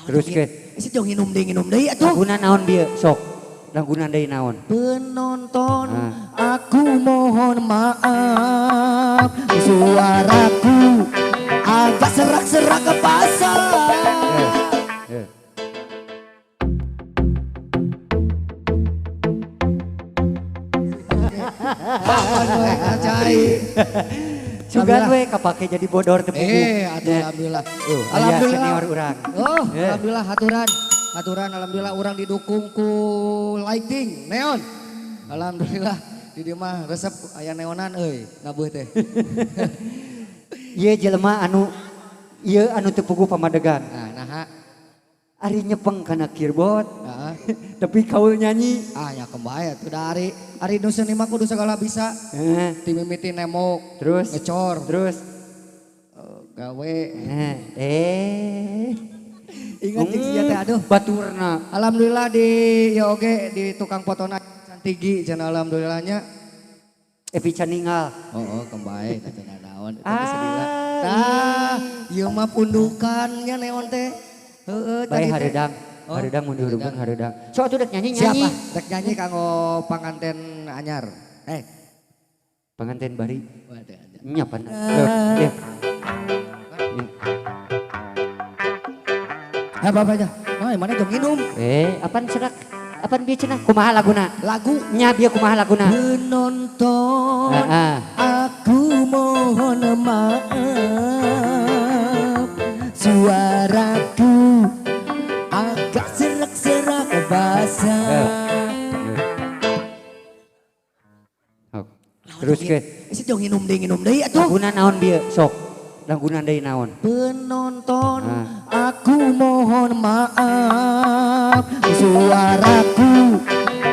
Terus ke. Si jong nginum deui atuh. Laguna naon bieu sok. Laguna deui naon? Penonton, aku mohon maaf, suaraku agak serak-serak ke pasar. Sugan we kapake jadi bodor teu puguh. Alhamdulillah. Alhamdulillah senior urang. Oh, alhamdulillah aturan. Aturan alhamdulillah urang didukung ku lighting neon. Alhamdulillah di dieu mah resep aya neonan euy nabuh teh. Ieu jelema anu ieu anu teu puguh pamadegan. Nah, naha? Ari nyepeng kana keyboard. Heeh. Tapi kaul nyanyi. Ah ya kembaya tuh da ari ari nu seni mah kudu segala bisa. Heeh. Ti mimiti nemok, terus ngecor, terus gawe. Ingat jeung sia teh aduh baturna. Alhamdulillah di ya oge di tukang potona cantigi cenah alhamdulillahnya. Evi caningal. Oh, kembae teh cenah naon eta teh sedihna. Tah, ieu mah pundukannya neon teh. Heeh tadi bae hareudang. Oh, hareudang mun dihurungkeun hareudang. Sok atuh dek nyanyi-nyanyi. Siapa? Dek nyanyi kanggo panganten anyar. Panganten bari. Nya pan. Ya. Apa aja? Nah, mana jong minum? Apaan serak? Apaan bieu cenah? Kumaha laguna? Lagu nya bieu kumaha laguna? Penonton, aku mohon maaf, suaraku agak serak-serak basah. Terus ke? Si jong nginum deui atuh. Laguna naon bieu sok? Laguna deui naon? Penonton, aku mohon maaf, suaraku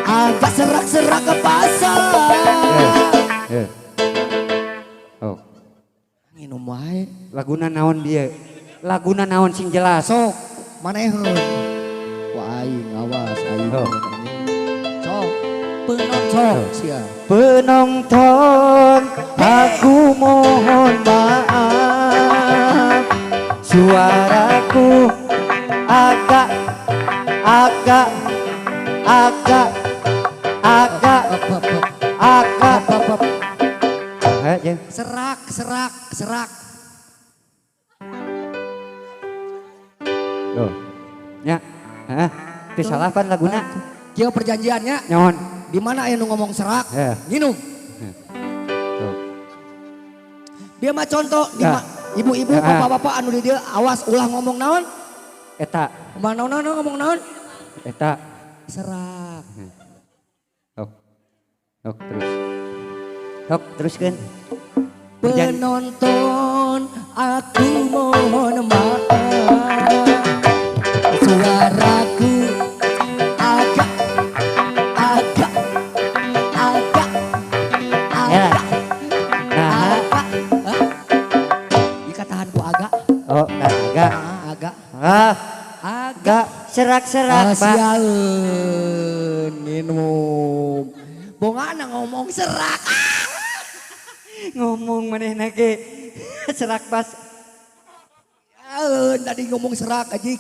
agak serak-serak ke pasar. Oh. Nginum wae. Laguna naon bieu? Laguna naon sing jelas? Sok, maneheun. Wah aing awas aing. Oh. Sok, penonton sia. Penonton, aku mohon maaf, suaraku agak agak agak agak agak serak serak serak. Oh, ya, hah, itu salah pan laguna. Kieu perjanjiannya. Nyon. Di mana aya nu ngomong serak, nginum. Tuh. Dia mah contoh, ibu-ibu, bapak-bapak anu di dieu awas ulah ngomong naon. Eta. Ngomong naon, ngomong naon. Eta. Serak. Ok. Ok terus. Ok teruskeun. Penonton, aku mohon maaf, suaraku agak agak agak agak Nah, agak. Tahan ku agak. Oh, nah, agak. Agak. Ah, agak. Serak-serak, Pak. Siaeun minum. Bongana ngomong serak. Ngomong manehna ge serak pas. Siaeun tadi ngomong serak ajik.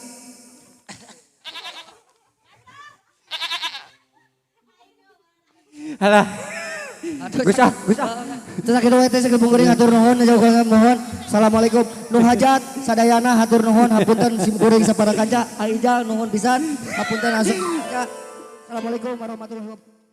Halah. Gus ah, Gus ah. Terus akhirnya we teh sakitu bungkuring hatur nuhun jauh nuhun. Assalamualaikum. Nu hajat sadayana hatur nuhun hapunten sim kuring sapara kanca. Aijal nuhun pisan. Hapunten asup. Assalamualaikum warahmatullahi wabarakatuh.